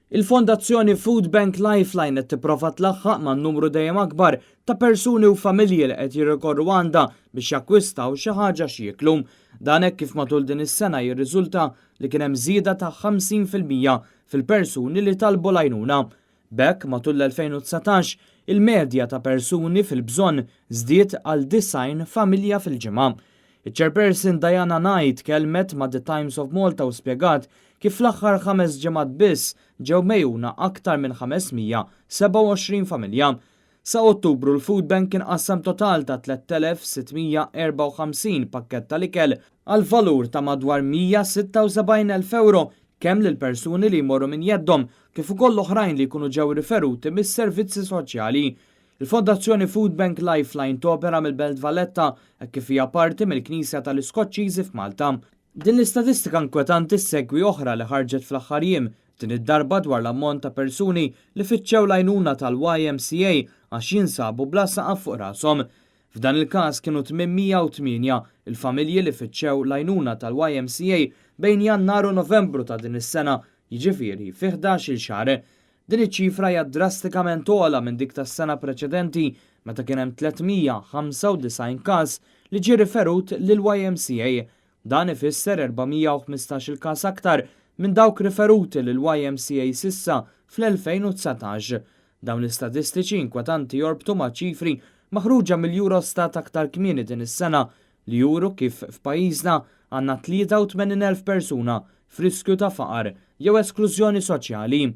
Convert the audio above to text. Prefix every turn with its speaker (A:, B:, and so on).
A: Il-Fondazzjoni Food Bank Lifeline qed tipprova tlaħħaq ma' numru dejjem akbar ta' persuni u familji li qed jirrikorru għandha biex jakkwistaw xi ħaġa x'jieklu. Dan hekk kif matul din is-sena jirriżulta li kien hemm żieda ta' 50% fil-persuni li talbu l-għajnuna. B'hekk matul l-2019 il-medja ta' persuni fil-bżonn żdied għal 90 familja fil-ġimgħa. Iċ-chairperson Diana Knight kelmet ma' The Times of Malta u spjegat kif fl-aħħar 5 ġimgħat biss ġew megħjuna aktar minn 527 familja. Sa Ottubru l-Food Bank kien qassam total ta' 3654 pakket tal-ikel għal valur ta' madwar 176,000 euro kemm lil persuni li jmorru minn jeddhom kif ukoll oħrajn li jkunu ġew riferuti mis-servizzi soċjali. Il-Fondazzjoni Food Bank Lifeline topera mill-Belt Valletta e kif hija parti mill-Knisja tal-Iskoċċiżi f'Malta. Din l-istatistika inkwetanti segwi oħra li ħarġet fl-aħħar jiem din id-darba dwar l-ammont ta' persuni li fittxew l-għajnuna tal-YMCA għax jinsabu bla saqaf fuq rashom. F'dan il-każ kienu 808 il-familji li fittxew l-għajnuna tal-YMCA bejn Jannar u Novembru ta' din is-sena, jiġifieri fi 11-il xahar. Din iċ-ċifra hija drastikament ogħla minn dik tas-sena preċedenti meta kien hemm 395 każ li ġie riferut lill-YMCA. Dan ifisser 415 il-każ aktar minn dawk riferuti lill-YMCA s'issa fl-2019. Dawn l-istatistiċi inkwetanti jorbtu ma' ċifri maħruġa mill-Eurostat aktar kmieni din is-sena li juru kif f'pajjiżna għandna 83,000 persuna f'riskju ta' faqar jew esklużjoni soċjali.